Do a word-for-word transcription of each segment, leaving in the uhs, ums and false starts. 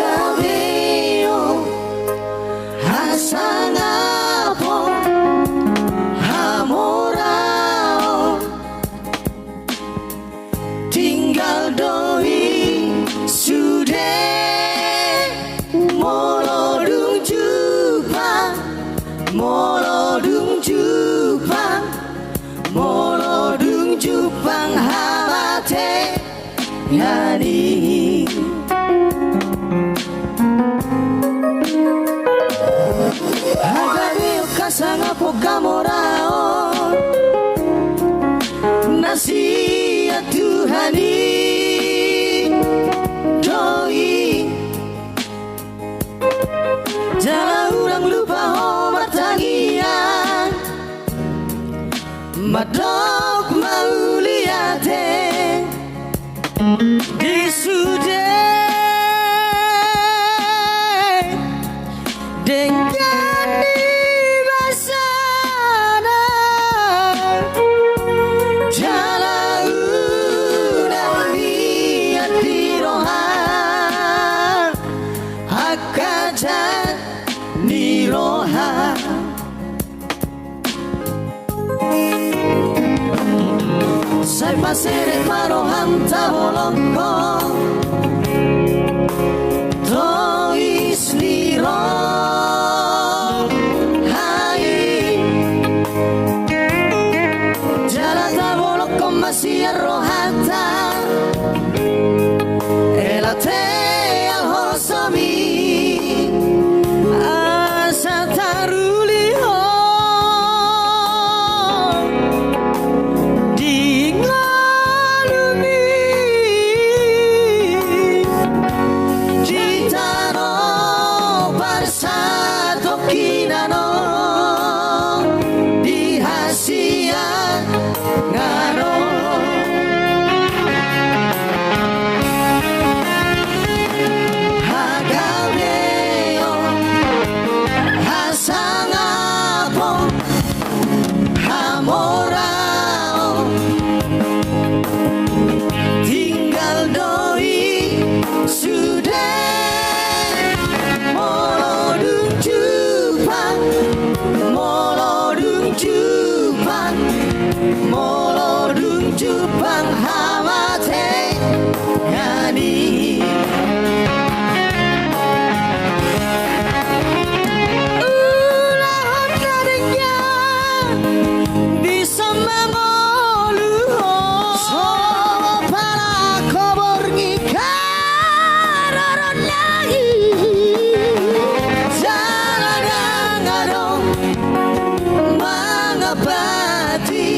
Hagabeon, hasangapon, hamoraon, tinggal do i sude. Molo dung jumpang, molo dung jumpang, molo dung jumpang hamatean i. Hagabeon, hasangapon, hamoraon, na sian Tuhan i do i. Jala unang lupa ho martangiang, mandok mauliate di sude denggan ni basana. Jala unang mian di roha angka jan ni roha. Sai paserep ma roham tabolongkon tois ni roha i. Jala tabolongkon ma sian rohanta hela teal holsomi, asa taruli ho di ngolumi, di tano parsatongkinan on, di hasiangan on. Hagabeon, hasangapon, hamoraon, tinggal do i sude. Molo dung jumpang, molo dung jumpang, molo dung jumpang hamatean i. Ulaon na denggan bisa mangolu ho, songon pala kobor ni karoronna i. Jala ndang adong mangapati,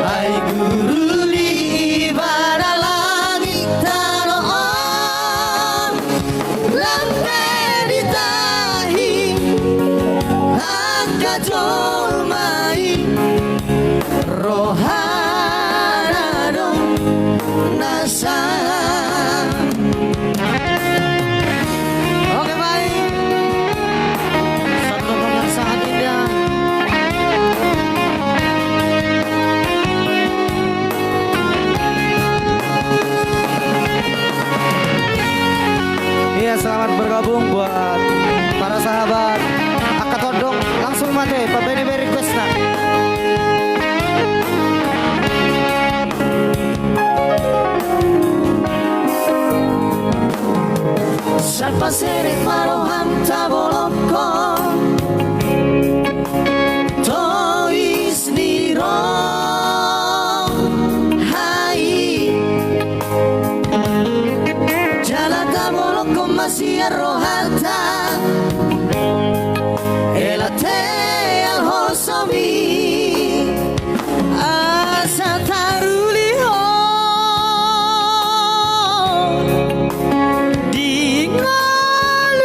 ai guru ni ibana langit tano on, lam pe ditahi angka jolma i, rohana do na sahat. Oke, baik. Satu dengan sangat indah. Iya, selamat bergabung buat para sahabat angka tondong. Langsung mate, pabere-bere request na. Sai paserep ma roham tabolongkon tois ni roha i. Jala tabolongkon ma sian rohanta hela teal holsomi, asa taruli ho di ngolu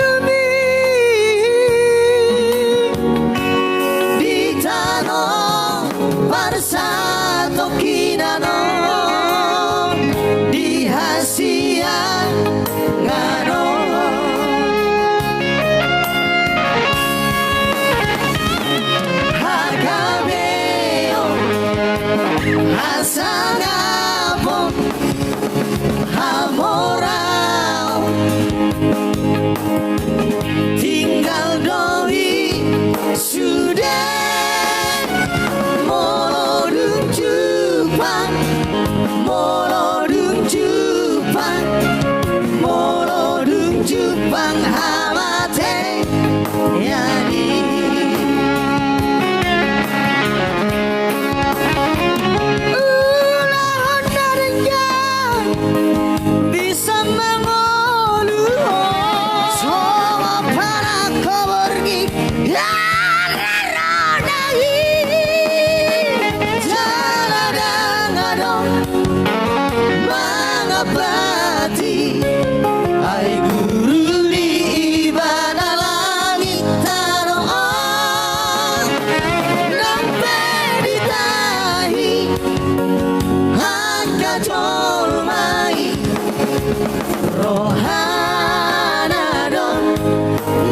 Hamorau. Tinggal do i sude. Molo dung jumpang, molo dung jumpang, molo dung jumpang hamate. Jadi. Ulaon na denggan bisa mangolu. Songon panangko borngin. Rara roda i. Jala dang adong mangapati. Ai guru ni ibana langit tano on. Nang pe ditahi angka jolma i. Rohana do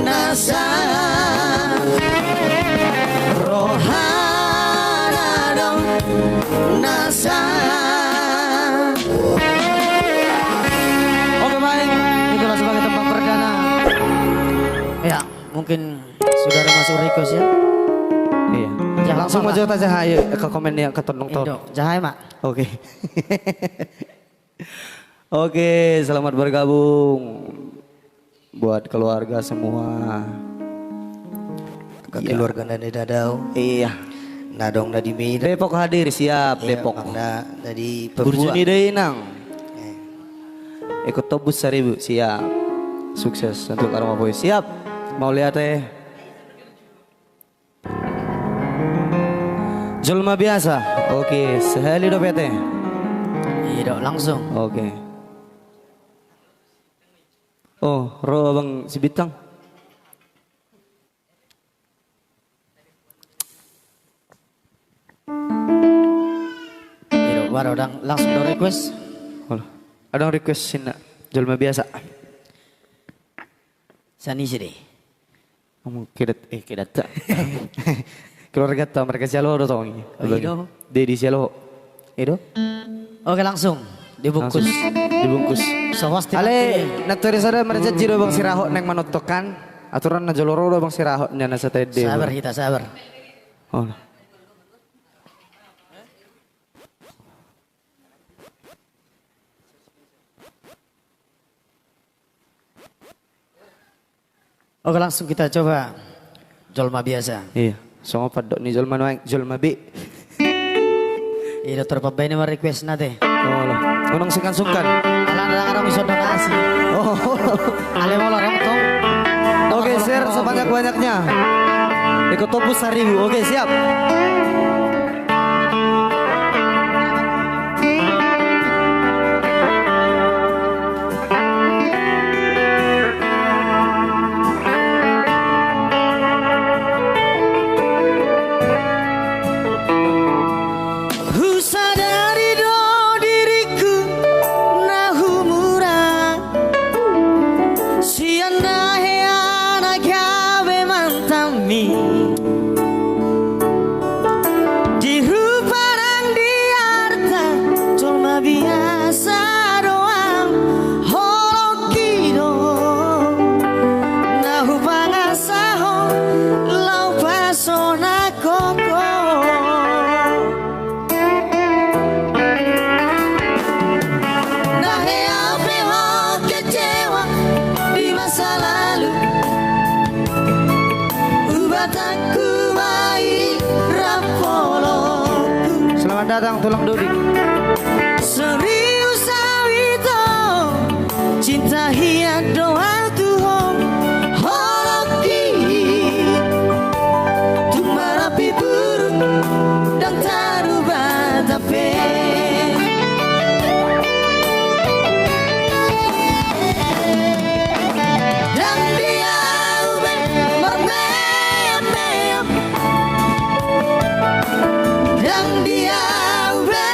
na sahat. Rohana do na sahat. Oke, baik. Itulah sebagai tembang perdana. Ya, mungkin sudah ada masuk request ya? Iya. Jangan lupa, Pak. Langsung aja tajahai ke komen yang ketondong. Ido, jahai, Mak. Oke. Oke, selamat bergabung buat keluarga semua. Ke keluarga na di Dadau. Iya. Na adong na di Medan. Depok hadir, siap, iya, Depok. Amang na di Burju Papua. Burju ni Dainang. Eh. Ikut tobus saribu, siap. Sukses untuk Aroma Boy, siap. Mauliate. Jolma biasa. Oke, sahali dope ate. Iya, Dok, langsung. Oke. Oh, ro Abang Sibintang. Iya, Dok, baru dang langsung do request. Olo. Adong request sina jolma biasa. Sanisi de. Ngomong kedat, eh, kedat. Keluarga ta, mereka sialo do tong. Oh, iya do. Dia di sialo. Iya do. Oke, langsung dibungkus. Langsung dibungkus. Sawasti ale, nanti. Natori sada mereka jiro Bang Sirahot neng manontonkan. Aturan na jolo ro do Bang Sirahot, nya na satae de. Sabar kita, sabar. Oh. Oke, langsung kita coba jolma biasa. Iya, songon pandok ni jolma nuaeng, jolma B. Iya, Dokter Pabba ini ma request na te. Oh, lah. Unang sungkan-sungkan. Ala na adong ison donasi. Oh. Ale molo adong tong. Oke, share sebanyak-banyaknya. Ikut tobus saribu. Oke, siap. Husadari do diriku na humurang. Sian na hea na gabe mantanmi. Di rupa nang di arta jolma biasa do ahu, holongki do na hupangasahon laho pasonanghon ho. Na hea pe ho kecewa di masa lalu. Ubatanku ma i rap holongku. Selamat datang, Tulang Dodi. Serius ahu ito, cinta hian do ahu tu ho, holongki. Tung marapi burung, ndang taruba tape. Ndang di ahu be marmeam-meam. Ndang di ahu be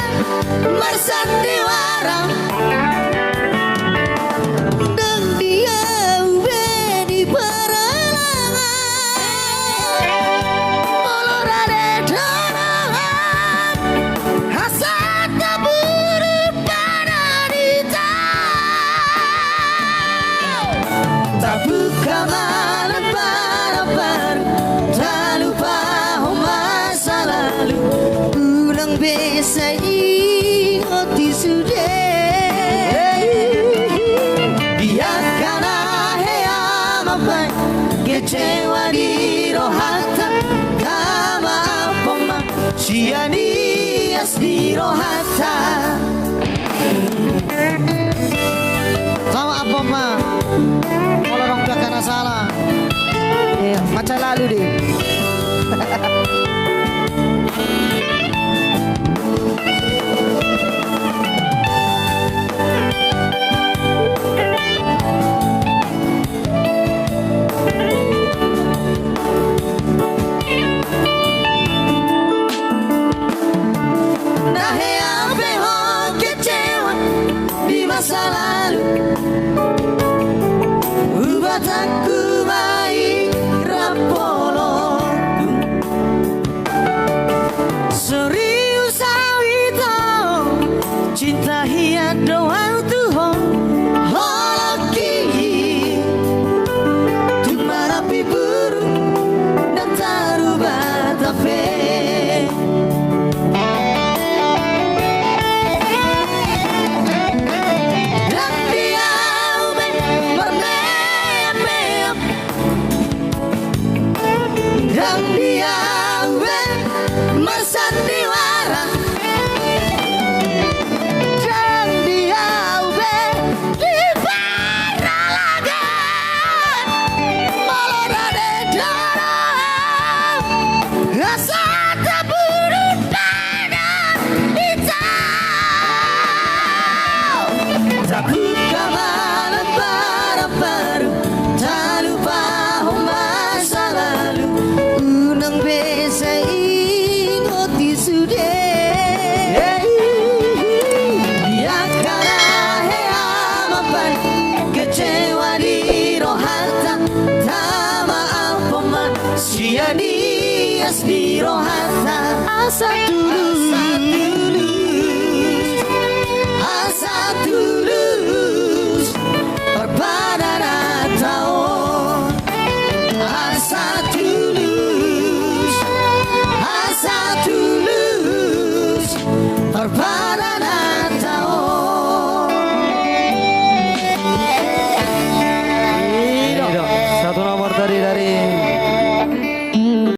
Kecewa di rohanta, tama ampon ma sian ias di rohanta. Tama ampon ma. Molo adong angka na sala, eh, masa lalu dei. Na hea pe ho kecewa di masa lalu, hubatangku ma i rap holongku. Serius au ito, cinta hian do au tu ho, holongki. Tung marapi burung, ndang tarubata pe. Ndang di au be marmeam-meam. Ndang di au be marsandiwara. Ndang di au be di paralaga. Molo rade dara asa tabudu pada ita. Tabuka ma lembaran baru, talupahon masa lalu, unang be sai ingot i sude. Di angka na hea mambahen, kecewa di rohanta, tama ampon ma sian ias di rohanta. Asa tulus, asa tulus